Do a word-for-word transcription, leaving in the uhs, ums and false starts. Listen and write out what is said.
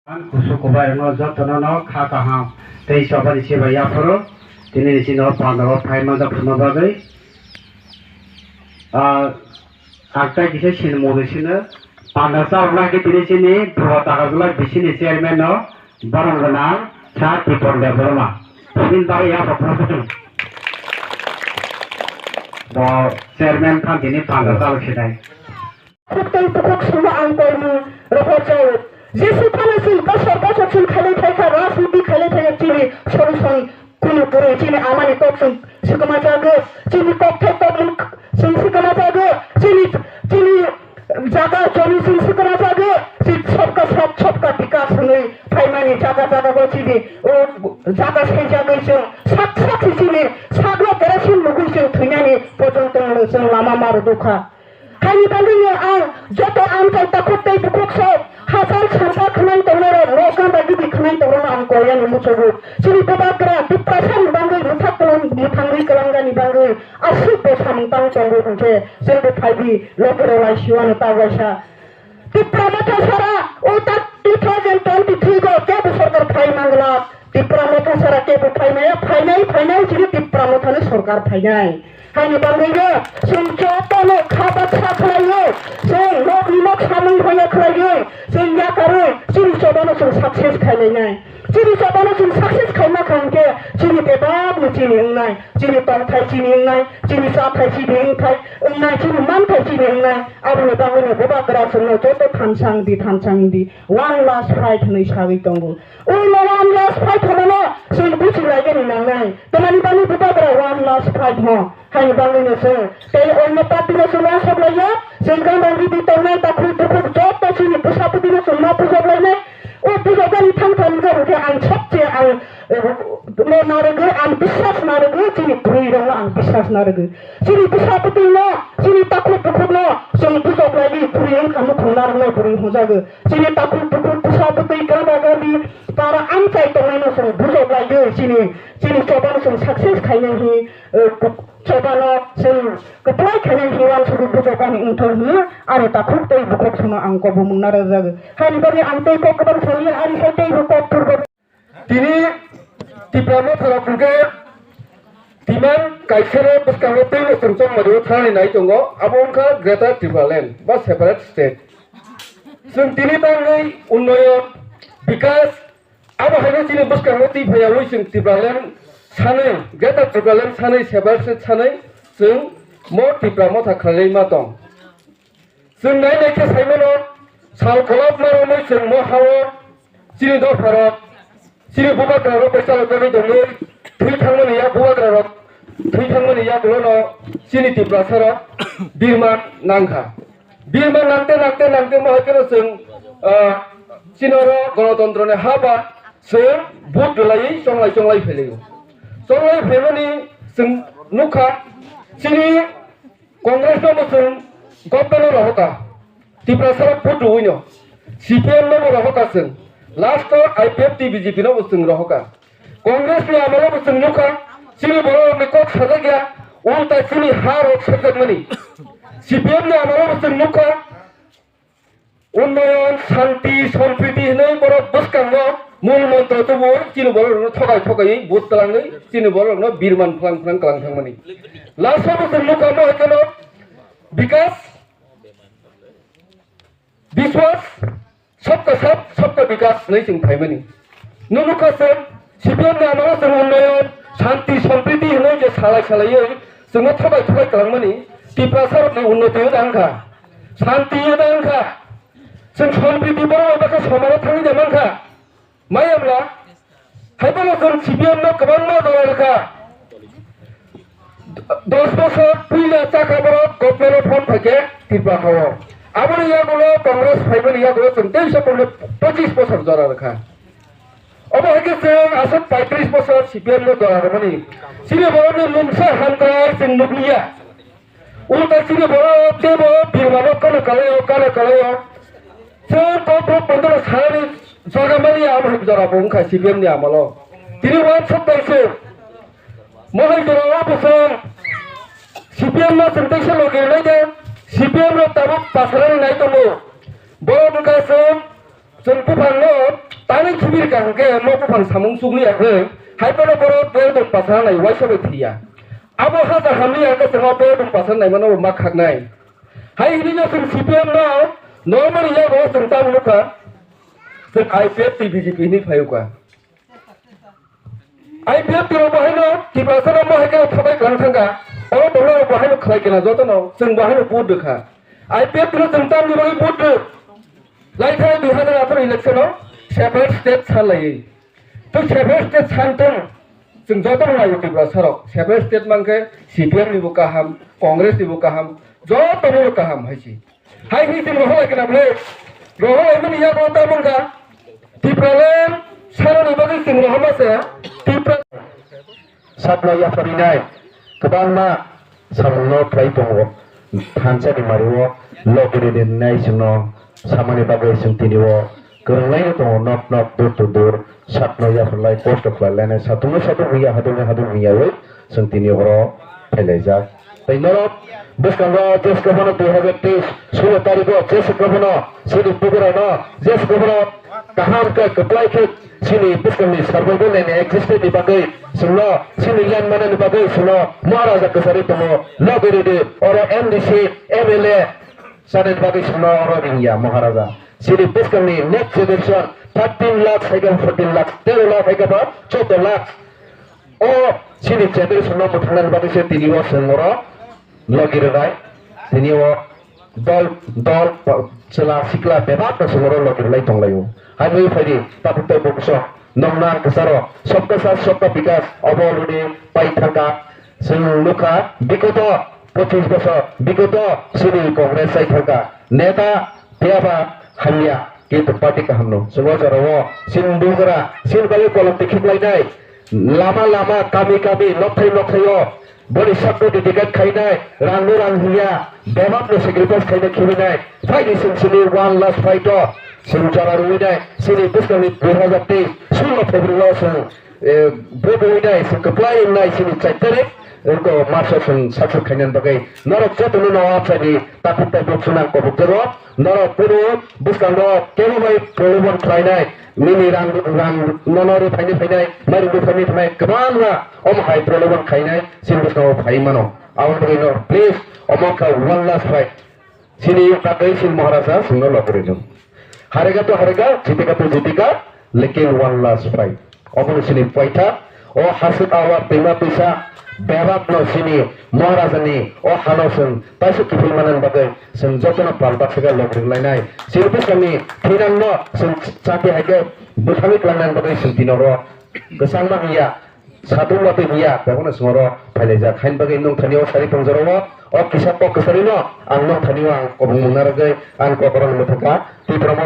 Ang kusu kubai rwno jotono no kha kaham tei chobani chibai yaphuru tini ni chini o pandao phai manjak phano bagwi. Ah, ang tai kisa sin mungwi sino panda chal lai khe tini chini bwrwa takajwlai bisini chairman no borom gwnang sa Tipon Debbarma. Tini bagwi yaphuru phano bo chairman phan tini panda chal sinai. Khuk tei bukhuk songno ang koimung rohor jao. Jesu phano chwng bosor bosor chwng khailai phaikha, rajniti khailai phaikha, chini solution kunu kwrwi, chini amani kok chwng swkama jago, chini kok thai kok mung chwng swkama jago, chini, chini jaga jomi chwng swkama jago, chini sabka sath sabka bikas hwnwi phaimani jaga jaga bo chini o jaga saijagwi chwng sak sak chini sakno kerosene nugwi chwng thwinani pojonto chwng lama maru dukha. Haini bagwino ang joto amchai takhuk tei bukhuk sok hachal sampa khwnai tongnai rok, no ganda gidi khwnai tongrokno ang koyani muchugo. Chini bubagra Tiprasani bagwi mwthak kwlwng mwthangwi kwlangnani bagwi aswk bo samung tang tongo hwnkhe chwngbo phaibi lokero laisiwano ta waisa. Tipra Motha sara o ta two thousand twenty-three go kebo sorkar phai mangla. Tipra Motha sara kebo phaimaya, phainai, phainai chini Tipra Mothani sorkar phainai. Haini bagwino chwng jotono kha baksa khlaiwi, chwng nokni nok samung hoya khlaiwi, chwng yakarwi, chini chobano chwng success khailainai. Chini chobano chwng success khaima kha hwnkhe, chini bebakno chini wngnai, chini tongthai chini wngnai, chini chathai chini wngthai, wngnai, chini manthai chini wngnai. Aboni bagwino bubagra chwngno joto thansa wngdi, thansa wngdi, one last fight hwnwi sagwi tongo. O no one last fight hwnmano chwng buchilaigani nangnai. Tamani bagwi bubagra one last fight hwn. Haini bagwino chwng tei oino party no chwng ma soblaiya, chwng gandang gidi tongnai takhuk bukhuk joto chini bwsa bwtwi no chwng ma bujoklainai. O bujokani thang thang wngkha hwnkhe ang sabse ang, eh, no narwgwi, ang biswas narwgwi, chini bwrwi rokno ang biswas narwgwi. Chini bwsa bwtwi no, chini takhuk bukhuk no chwng bujoklaigwi bwrwi wngkha nukhung narwknai bwrwi hwnjagwi. Chini takhuk bukhuk bwsa bwtwi ganda gandi para amchai tongnaino chwng bujoklaigwi chini, chini chobano chwng success khainai hi, eh, chobano chwng kwplai khainai hi uansugwi bujokani wngthok hwnwi ani takhuk tei bukhuk sono ang kobomung narwkjago. Haini bagwi ang tei kok kwbang saliya, ani sai teibo kok purbo. Tini Tipra Motha rok hwnkhe demand kaisano bwskango teibo chwng chongmani thanani nai tongo, abo wngkha Greater Tipraland ba separate state. Chwng tini tangwi unnoyon, bikas, abo haino chini bwskango twi phaiyawi chwng Tipraland sanwi, Greater Tipraland sanwi, separate state sanwi chwng mo Tipra Motha khlailai ma tong. Chwng nai nai khe sai mano, sal kolok ma romwi chwng mo ha-o chini dopha rok, chini bubagra rok bai chalokjagwi tongwi thwi thangmani yak bubagra rok thwi thangmani yagulono chini Tiprasa rok birman nangkha. Birman nangte nangte nangte mo hai kheno chwng, ah, chini oro gonotontro ni ha ba chwng vote rwlaiwi chonglai chonglai phailaio. Chonglai phaimani chwng nukha chini Congress no bo chwng government no rohorkha, Tiprasa rok vote rwino, C P M no bo rohorkha chwng, last o I P F T B J P no bo chwng rohorkha. Congress ni amolo bo chwng nukha, chini borok rok ni kok sajak ya, ulta chini ha rok sajak mani. C P M ni amolo bo chwng nukha, Unnoyon, shanti, sompriti hinwi borok bwskango mul montro tubu chini borok rokno thokai thokai vote twlangwi chini borok rokno birman phlang phlang twlang thangmani. Last o bo chwng nukha mo hai kheno bikas, biswas, sabka sath, sabka bikas hinwi chwng phaimani. Nukha chwng C P M ni amalo chwng unnoyon, shanti, sompriti hinwi je salai salaiwi chwngno thokai thokai kwlangmani, Tiprasa rokni unnoti wngkha, shanti wngkha, chwng sompriti borok bai bakhe somano thangwi da mankha. Mayamla, haiphano chwng C P M no kwbangma jora rwkha. Dos bosor puila chakha borok government o phone phaikhe Tripura hao. Aboni yagulo Congress phaimani yagulo chwng teisa pochis bosor jora rwkha. Obo hai khe chwng aswk paitris bosor C P M no jora rwmani. Chini borokni mungsa hamkrai chwng nukliya. Ulta chini borok teibo birmano kano kalaio, kano kalaio. Chwng kok rok pontano sanani jaga mani amo hai jora bo wngkha C P M ni amalo. Tini wansuk bai se. Mohai jora o bwswng C P M no chwng teisa logi rwnai de. C P M rok tabuk pasarani nai tongo. Borok wngkha chwng Chwng buphangno tanwi khibir ka hwnkhe mo buphang samung chukliya hwnkhe, hai phano borok bedung pasana nai uaisa bai thwiya. Abo hajar hamliya hwnkhe chwng o bedung pasana naimano ma khaknai. Hai hwnwi no chwng C P M no normally yago chwng tamo nukha, chwng I P F T B J P hwnwi phaio ka. I P F T rok bo haino Tiprasa rok bo hai khe thabai kwlang thangkha. Oro tongnai rok bo haino khlai kena jotono chwng bo haino vote rwkha. I P F T no chwng tamni bagwi vote rw. Laithai dui hajar atharo election o separate state san laiwi. Tei separate state san tong chwng jotono naio Tiprasa rok. Separate state mankhe C P M ni bo kaham, Congress ni bo kaham, jotono bo kaham hai se. Hai hwnwi chwng rohor lai kena bwle. Rohor lai mani yago ta mangkha. Tipraland sanani bagwi chwng rohorma se. Tipra sakno yapharinai kwbangma samungno khlai tongo. Thansa ni mario logini rinai chwngno samani bagwi chwng tini o kwrwnglaino tongo, nok nok, dur to dur, sakno yapharlai, kosto khlai lainai, satung no satung hwnya, hadung no hadung hwnyawi chwng tini oro phailaijak. Tei norok bwskango jesa kwbangno dui hajar teis sulo tariko jesa kwbangno chini bugrano jesa kwbangno kaham khe kwplai khe chini bwskangni survival and existence ni bagwi chwngno chini land manani bagwi chwngno Maharaja kwcharwi tongo. Logi ridi oro M D C, M L A chanani bagwi chwngno oro ringya Maharaja. Chini bwskangni next generation thirteen lakh hai khe fourteen lakh, tero lakh hai khe ba choudo lakh. O chini generation no mwthangnani bagwi se tini o chwng oro logi rwnai. Tini o dol, dol, chwla sikla bebak no chwng oro logi rwnai tonglaio. Hai wngwi phaidi tabuk tei bukhuso nokna kwcharo Sabka Saath Sabka Vikas obo already pai thangkha. Chwng nukha bikoto pochis bosor bikoto chini Congress chai thangkha. Neta phiyaba hamya. Kintu party kaham no. Chwng o jora o chini bugra, chini bagwi kolom tikhiklainai. Lama lama, kami kami, nokthai nokthai o boni sakno dedicate khainai. Rang no rang hiya, bebak no sacrifice khaina khibinai. Phaidi chwng chini one last fight o chwng jora rwinai. Chini bwskangni dui hajar teis, sullo February o chwng, eh, vote rwinai, chwng kwplai wngnai chini chai tarik. Wngkha o March o chwng success khainani bagwi norok jotono no o amchaini takhuk taibuk chwng nang kobok jago. Norok kunu bwskango kebo bai prolobon khlainai, nini rang, rang nono rw phaini phainai, mairum rw phaini phainai, kwbangma omo hai prolobon khainai chini bwskango phai mano. Aboni bagwi no please omo kha one last fight. Chini bagwi chini Maharaja chwngno logirino. Harega to harega, jitika to jitika, lekin one last fight. Omo chini poitha, o hasuk awar twima twisa bebak no chini Maharaja ni o hano chwng taisuk kiphil manani bagwi chwng jotono pal baksa khe logri lainai. Chini bwskangni thinang no chwng chati hai khe bwthangwi tlangnani bagwi chwng tini oro kwchangma wngya. Satung watwi wngya, tei bono chwng oro phailaijak. Haini bagwi nwng thani o sari tongjaro o, o kisa kok kwchari no ang nwng thani o ang kobong mung narwgwi ang kok oro mwthangkha. Twi promo